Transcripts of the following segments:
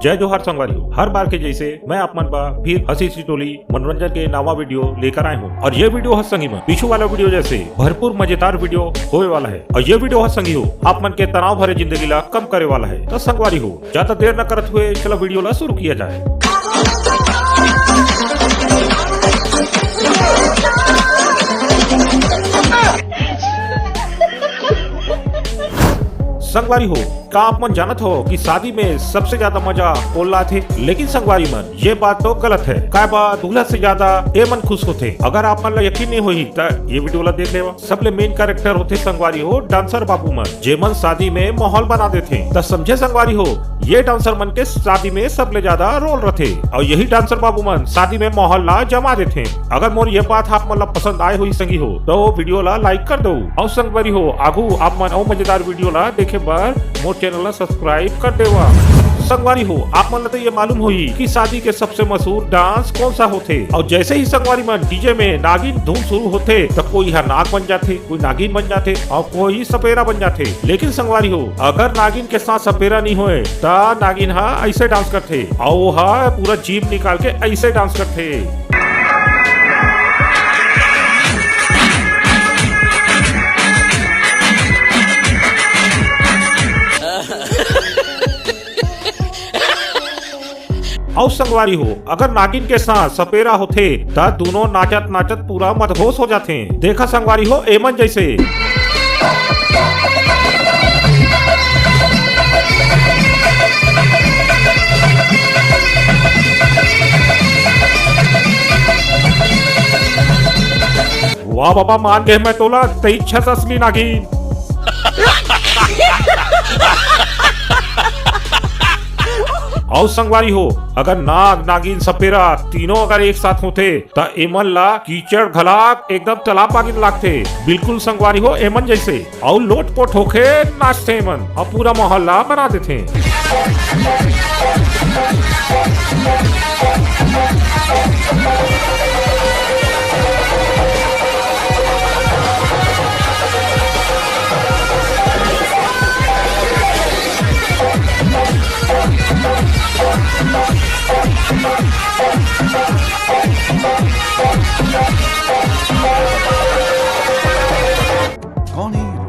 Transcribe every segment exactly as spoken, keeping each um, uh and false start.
जय जोहार संगवारी हो, हर बार के जैसे मैं आप मन बर फिर हंसी ठिठोली मनोरंजन के नवा वीडियो लेकर आए हूँ। और ये वीडियो ह संगी मन, पीछू वाला वीडियो जैसे भरपूर मजेदार वीडियो होए वाला है। और ये वीडियो ह संगी हो, आप मन के तनाव भरे जिंदगी ला कम करे वाला है। तो संगवारी हो, ज्यादा देर न करत हुए चला वीडियो ला शुरू किया जाए। संगवारी हो, का आप मन जानत हो कि शादी में सबसे ज्यादा मजा कोन ला आथे? लेकिन संगवारी मन, ये बात तो गलत है। काय बा, दूल्हा से ज्यादा ए मन खुश होथे। अगर आप मन ला यकीन नहीं होही, त ये वीडियो ला देख लेवा। सबले मेन कैरेक्टर होथे संगवारी हो डांसर बाबू मन, जे मन शादी में माहौल बना देथे। त समझे संगवारी हो, ये डांसर मन के शादी में सबले ज्यादा रोल रथे। और यही डांसर बाबू मन शादी में माहौल ला जमा देथे। अगर मोर ये बात आप मन ला पसंद आए होही संगी हो, तो वीडियो ला लाइक कर दो। और संगवारी हो, आगू आप मन अउ मजेदार वीडियो ला देखे बर मोर चैनल ला सब्सक्राइब कर देवा। संगवारी हो, आप मन ला तो ये मालूम होही कि शादी के सबसे मशहूर डांस कौन सा होथे। और जैसे ही संगवारी मन डीजे में नागिन धुन शुरू होथे, तो कोई ह नाग बन जाथे, कोई नागिन बन जाथे और कोई सपेरा बन जाथे। लेकिन संगवारी हो, अगर नागिन के साथ सपेरा नहीं होए, त नागिन ह ऐसे डांस करथे और वो ह पूरा जीभ निकाल के ऐसे डांस करथे। अउ संगवारी हो, अगर नागिन के साथ सपेरा होथे, त दूनों नाचत नाचत पूरा मदहोश हो जाथे। देखा संगवारी हो, एमन जैसे। वाह बाबा, मान गे मैं तोला, तैं हस असली नागिन। अउ संगवारी हो, अगर नाग, नागिन, सपेरा तीनों अगर एक साथ होथे, त एमन ला कीचड़ घलाक एकदम तालाब बागिन लागथे। बिल्कुल संगवारी हो, एमन जैसे। अउ लोटपोट होके नाचथे एमन, अउ पूरा माहौल ला बना देथे। कौन है ये लोग?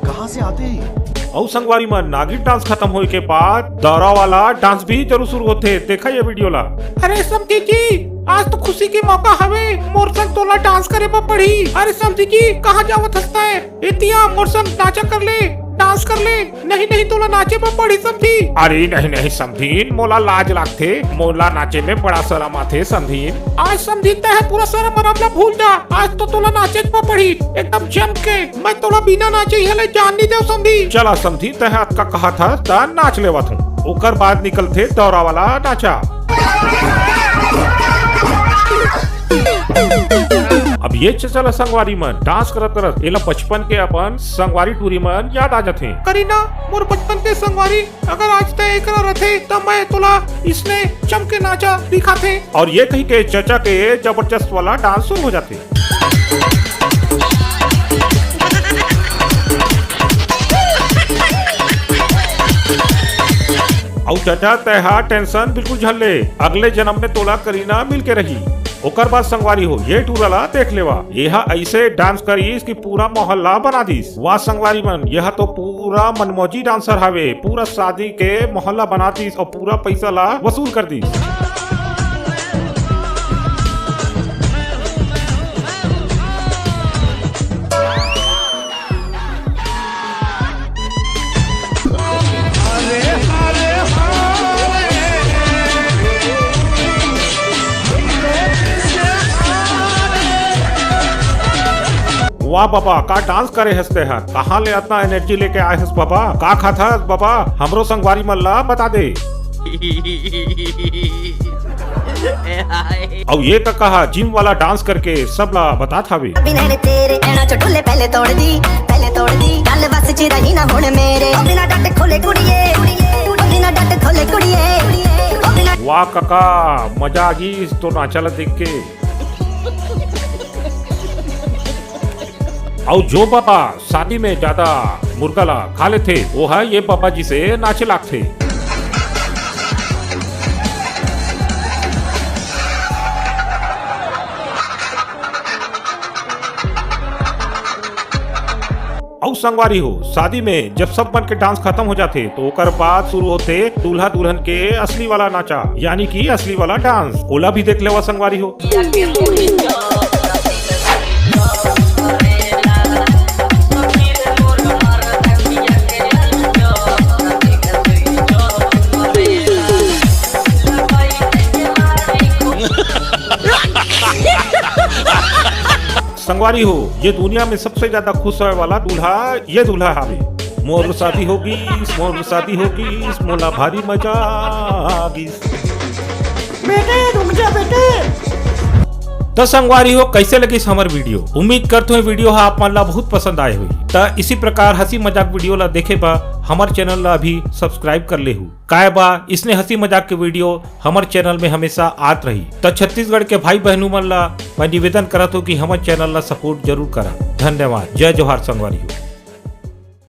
कहाँ से आते हैं ये? अउ संगवारी मन, नागिन डांस खत्म होए के बाद दौरा वाला डांस भी जरूर शुरू होथे। देखा ये वीडियो ला। अरे समधी जी, आज तो खुशी के मौका हवे, मोर संग तोला डांस करे बर पड़ही। अरे समधी जी, कहाँ जावत हस तैं? एतिया मोर संग नाचा कर ले, डांस कर ले। नहीं, नहीं, तोला नाचे बर पड़ही समधी। अरे नहीं, नहीं समधीन, मोला लाज लागथे, मोला नाचे में बड़ा शरम आथे समधीन। आज समधी तैं ह पूरा शरम अरम ला भूल जा, आज तो तोला नाचे बर पड़ही एकदम जम के। मैं तोला बिना नाचे इहाँ ले जान नहीं देव समधी। चला समधी, तैं ह अतका कहत हस, त नाच लेवत हूँ। ओकर बाद निकलथे दौरा वाला नाचा। अब ये चला संगवारी मन, डांस करत करत एला बचपन के अपन संगवारी टूरी मन याद आ जाथे। करीना, मोर बचपन के संगवारी, अगर आज तैं एकरा रथे, त मैं तोला इसने चमके नाचा दिखाथे। और ये कही के चचा के जबरदस्त वाला डांस शुरू हो जाथे। अउ चचा, तैं हा टेंशन बिल्कुल झन ले, अगले जन्म में तोला करीना मिल के रही। ओकर बाद संगवारी हो, ये टूरा ला देख लेवा, ये हा ऐसे डांस करिस कि पूरा मोहल्ला बना दिस। वाह संगवारी मन, यह तो पूरा मनमौजी डांसर हावे, पूरा शादी के मोहल्ला बना दिस और पूरा पैसा ला वसूल कर दिस। वाह बाबा, का डांस करे हस तैं हा? कहाँ ले अतना एनर्जी लेके आए हस बाबा? का खाथस बाबा? हमरो संगवारी मन ला बता दे। अउ ये का कहा, जिम वाला डांस करके सब ला बतात हावे। अभी नैन तेरे नैना चो डुले, पहले तोड़ दी, पहले तोड़ दी, गल बस च रही ना हुण मेरे। ओ बिना डट खोले कुड़िए, ओ बिना डट खोले कुड़िए, ओ बिना वाह काका, मजा आ गई तो नाचा ला देख के। अउ जो बाबा शादी में ज्यादा मुर्गा ला खा लेथे, वो है ये बाबा जी से नाचे लागथे। अउ संगवारी हो, शादी में जब सब मन के डांस खत्म हो जाथे, तो ओकर बाद शुरू होथे दूल्हा दुल्हन के असली वाला नाचा, यानी कि असली वाला डांस। ओला भी देख लेवा संगवारी हो। संगवारी हो, ये दुनिया में सबसे ज्यादा खुश होए वाला दूल्हा ये दूल्हा हावे। मोर शादी होगी, मोर शादी होगी, मोला भारी मजा आ गई। बेटे, रुक जा बेटे। तो संगवारी हो, कैसे लगिस हमर वीडियो? उम्मीद करथों ये वीडियो हा आप मन ला बहुत पसंद आए होही। त इसी प्रकार हंसी मजाक वीडियो ला देखे बर हमर चैनल ला अभी सब्सक्राइब कर लेहू। काय बा, इसने हंसी मजाक के वीडियो हमर चैनल में हमेशा आत रही। त छत्तीसगढ़ के भाई बहनू मन ला मैं निवेदन करत हूँ कि हमर चैनल ला सपोर्ट जरूर करा। धन्यवाद। जय जोहार संगवारी हो।